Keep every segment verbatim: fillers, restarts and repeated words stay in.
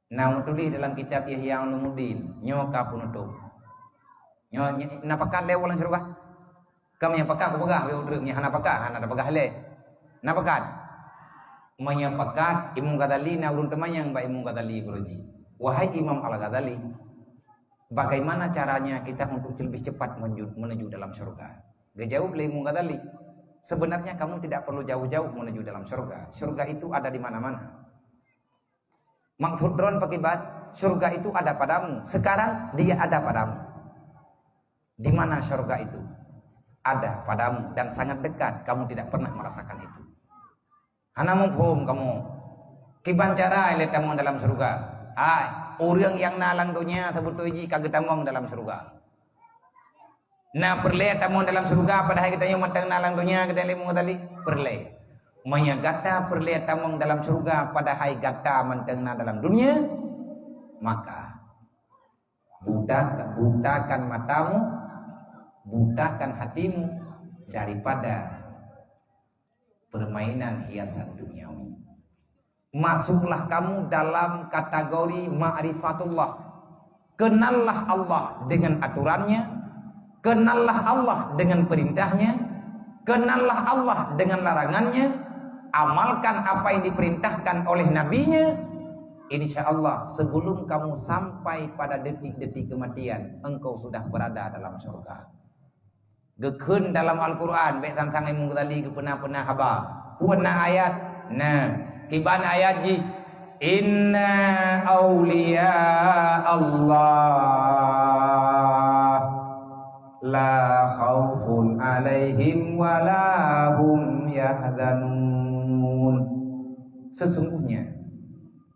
Na meutuléh dalam kitab Ihya Ulumuddin, nyoe ka peunutôp. Nyoe, nyoe na pakat lé ureueng syeuruga? Ka meunyoe pakat kupeugah lé ureueng nyang hana pakat, hana tapeugah lé. Na pakat? Meunyoe pakat, Imam Ghazali na ureueng teumanyong bak Imam Ghazali geuruji. Wahai Imam Al-Ghazali, bagaimana caranya kita untuk lebih cepat menuju, menuju dalam syurga? Geujaweueb lé Imam Ghazali, sebenarnya kamu tidak perlu jauh-jauh menuju dalam syurga. Syurga itu ada di mana-mana. Maksud droen pakiban, syurga itu ada padamu. Sekarang dia ada padamu. Di mana syurga itu? Ada padamu dan sangat dekat, kamu tidak pernah merasakan itu. Hana muphom kamoe. Kiban cara lé tamong dalam syurga? Hai, ureueng nyang na lam donya sabeutôi jih ka geutamong dalam syurga. Na peureulée tamong dalam syurga padahai geutanyoe mantong na lam donya, kheun lé Imam Ghazali? Peureulée. Meunyoe gata peureulée tamong dalam syurga padahai gata mantong na dalam donya, maka buta-, butakan matamu, butakan hatimu daripada permainan hiasan duniawi. Masuklah kamu dalam kategori ma'rifatullah. Kenallah Allah dengan aturannya, kenallah Allah dengan perintahnya, kenallah Allah dengan larangannya, amalkan apa yang diperintahkan oleh nabinya. Insya Allah, sebelum kamu sampai pada detik-detik kematian, engkau sudah berada dalam surga. Geukheun dalam Al-Quran, bék sang-sang Imam Ghazali geupeuna-peuna haba. Peue na ayat? Na, kiban ayat jih, "Inna auliya Allah la khaufun alaihim wa la hum yahzanun." Sesungguhnya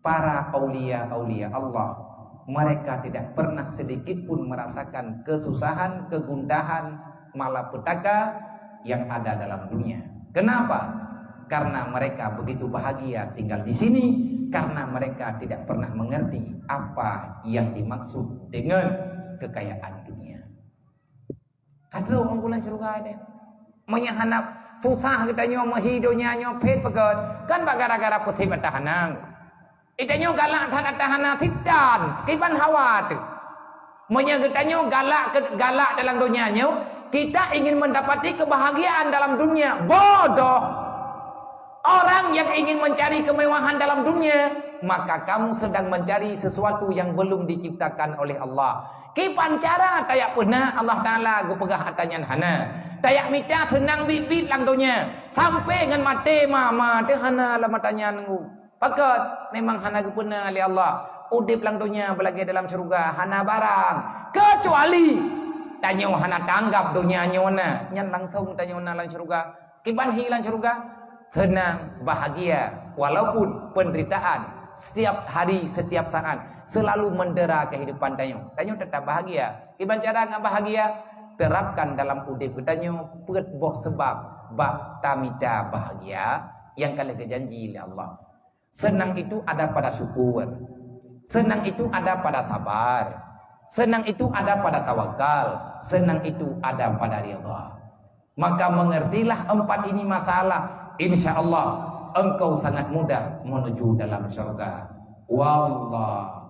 para aulia-aulia Allah, mereka tidak pernah sedikit pun merasakan kesusahan, kegundahan, malapetaka yang ada dalam dunia. Kenapa? Karena mereka begitu bahagia tinggal di sini, karena mereka tidak pernah mengerti apa yang dimaksud dengan kekayaan dunia. Ka trok ureueng bulan syeuruga deh. Meunyoe hana susah geutanyoe meuhi donya nyoe phét peugét, kan bak gara-gara peuséb ata hana. Geutanyoe galak that ata hana sitan, kiban hawa teuh. Meunyoe geutanyoe galak keu, galak dalam donya nyoe, kita ingin mendapati kebahagiaan dalam dunia. Bodoh! Orang yang ingin mencari kemewahan dalam dunia, maka kamu sedang mencari sesuatu yang belum diciptakan oleh Allah. Kiban cara tajak peuna Allah Taala geupeugah ata nyan hana. Tajak mita seunang biet-biet lam donya, sampai ngon maté ma-ma teuh hana lam ata nyan. Pakon memang hana geupeuna lé Allah. Udeb lam donya beulagée dalam syeuruga hana barang, keucuali tanyoe hana tanggap donya nyoe na, nyan langsong tanyoe na lam syeuruga. Kiban hi lam syeuruga, seunang, bahagia, walaupun penderitaan setiap hari, setiap saat selalu mendera kehidupan tanyoe, tanyoe tetap bahagia. Kiban cara ngon bahagia? Terapkan dalam udeb geutanyoe peuet boh seubab bak tamita bahagia nyang ka lheueh geujanji lé Allah. Seunang itu ada pada syukur. Seunang itu ada pada sabar. Seunang itu ada pada tawakal. Seunang itu ada pada ridha. Maka mengertilah empat ini masalah, insya Allah engkau sangat mudah menuju dalam syurga. Wallah.